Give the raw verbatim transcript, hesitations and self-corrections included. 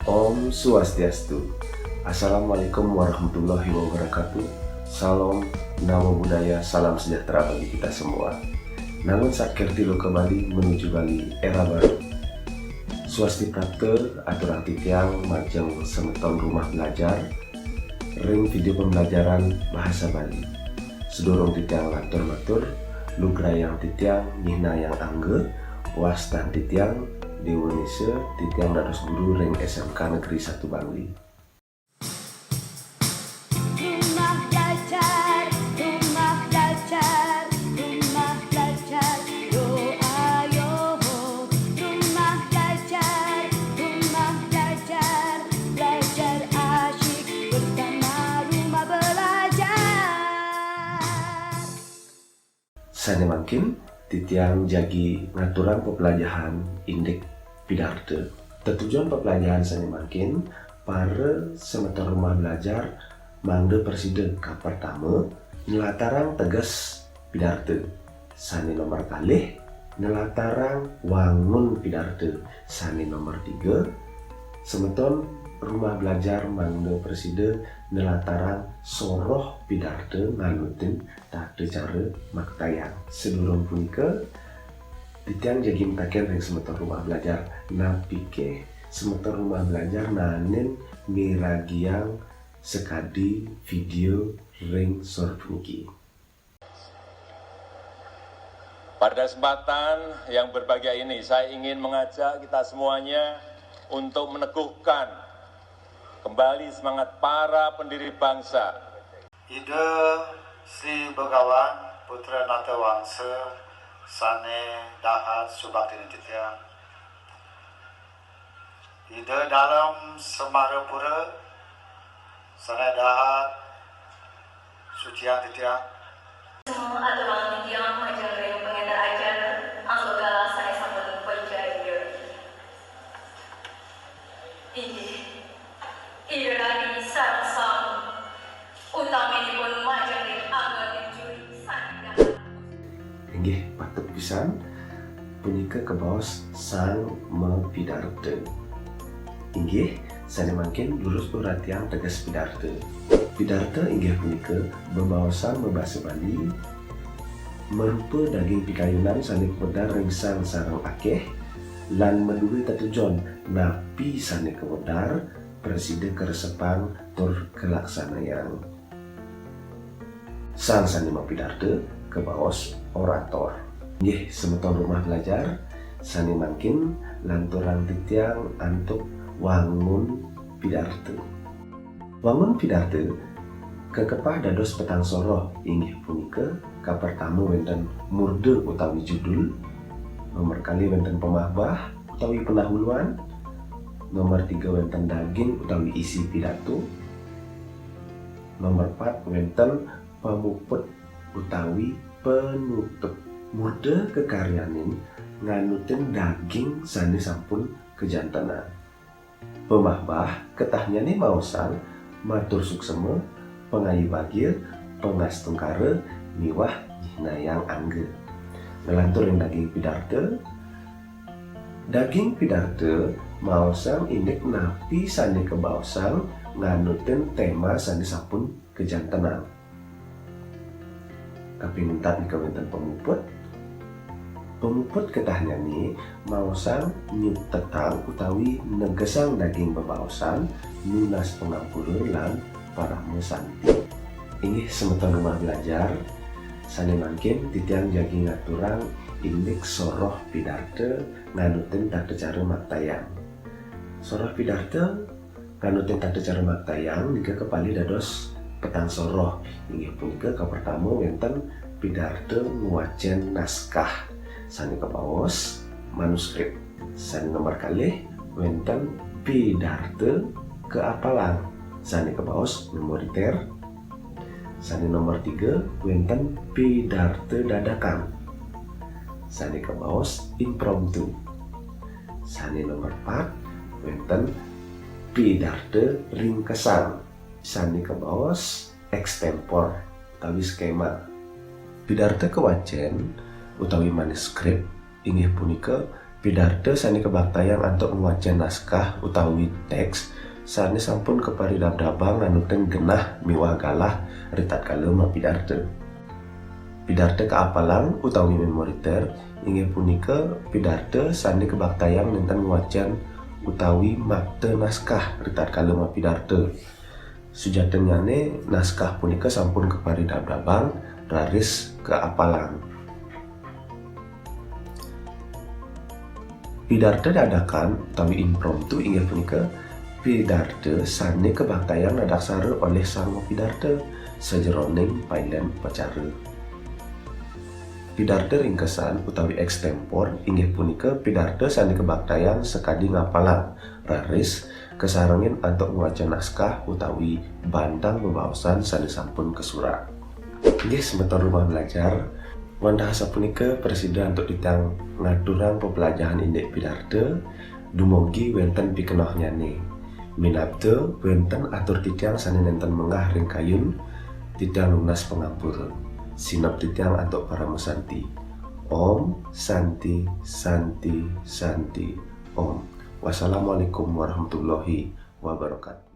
Om Swastiastu. Assalamualaikum warahmatullahi wabarakatuh. Salam, Namo Buddhaya, salam sejahtera bagi kita semua. Nangun sakerti loka Bali menuju Bali era baru. Swasti prapta aturang titiang majeng semeton rumah belajar ring video pembelajaran bahasa Bali. Sedurung titiang lantur matur, lugrayang titiang nyihnayang angga, wastan titiang Dewa Nisa, titiang dados guru ring S M K Negeri Satu Bangli. Rumah belajar, rumah belajar, rumah belajar, yo ayo ho. Rumah belajar, rumah belajar, belajar asyik bersama rumah belajar. Sane mangkin, titiang jagi ngaturang pepelajahan indik pidarta. Tetujon pepelajahan sane mangkin, para semeton rumah belajar mangda prasida kapertama nlatarang teges pidarta. Sane nomor kalih nlatarang wangun pidarta. Sane nomor tiga, semeton rumah belajar mangda prasida nlatarang soroh pidarta nganutin tata cara maktayang. Sedurung punika, titiang jagi mataken ring semeton rumah belajar, napike semeton rumah belajar naenin miragiang sakadi video ring sor puniki. Pada kesempatan yang berbahagia ini, saya ingin mengajak kita semuanya untuk meneguhkan kembali semangat para pendiri bangsa. Ida Sri Begawan Putra Nata Wangsa sane dahat subaktinin titiang. Ida Dalem Semarapura sane dahat suciang titiang. Semua aturan titiang majeng ring pangenter acara, angga galah sane sampun pajaia. Inggih. Ida daging sareng sami, utaminipun majeng ring angga juri sane dahat. Inggih, patut pisan, punika kabaos sang mapidarta. Inggih, sane mangkin durus uratiang teges pidarta. Pidarta inggih punika bebaosan mabasa Bali, marupa daging pikayunan sane kawedar ring sang sareng akeh, lan madue tetujon napi sane kawedar prasida karesepang tur kalaksanayang. Sang sane mapidarta kabaos orator. Nggih, semeton rumah belajar, sane mangkin lanturang titiang antuk wangun pidarta. Wangun pidarta kakepah dados petang soroh, inggih punika kapertama wenten murda utawi judul, nomor kalih wenten pamahbah utawi pendahuluan, nomor tiga wenten daging utawi isi pidato, nomor pat wenten pamuput utawi panutup. Murda kakaryanin nganutin daging sane sampun kajantenang. Pamahbah ketahnyane maosang matur suksema, pangayu bagia, pangastungkara, miwah nyihnayang angga. Nglantur ring daging pidarta, daging pidarta maosang indik napi sane kabaosang nganutin tema sane sampun kajantenang. Kaping empat nika wenten pamuput. Pamuput ketahnyane maosang nyutetang utawi negesang daging bebaosan, nunas pangampura lan parama santi. Inggih semeton rumah belajar, sane mangkin titiang jagi ngaturang indik soroh pidarta nganutin tata cara maktayang. Soroh pidarta nganutin tata cara maktayang nika kapalih dados petang soroh, inggih punika kapertama wenten pidarta ngwacen naskah sane kabaos manuskrip. Sane nomor kalih wenten pidarta kaapalang sane kabaos memoriter. Sane nomor tiga wenten pidarta dadakan sane kabaos impromptu. Sane nomor pat wenten pidarta ringkesan sane kabaos ekstempor utawi skema. Pidarta kawacen utawi manuskrip inggih punika Pidarta sane kabaktayang antuk ngwacen naskah utawi teks sane sampun kaparidabdabang nganutang genah miwah galah ritatkala mapidarta. Pidarta kaapalang utawi memoriter inggih punika pidarta sane kabaktayang nenten ngwacen utawi makta naskah ritatkala mapidarta. Sujatinnyane naskah punika sampun kaparidabdabang raris kaapalang. Pidarta dadakan utawi impromptu inggih punika pidarta sane kabaktayang nadaksara olih sang mapidarta sajeroning pailen upacara. Pidarta ringkesan utawi ekstempor inggih punika pidarta sane kabaktayang sakadi ngapalang raris kasarengin antuk ngwacen naskah utawi bantang bebaosan sane sampun kasurat. Inggih semeton rumah belajar, wantah asapunika prasida antuk titiang ngaturang pepelajahan indik pidarta, dumugi wenten pikenohnyane. Minabda wenten atur titiang sane nenten menggah ring kayun, titiang nunas pangampura. Sineb titiang antuk parama santi. Om Santi Santi Santi Om. Wassalamualaikum warahmatullahi wabarakatuh.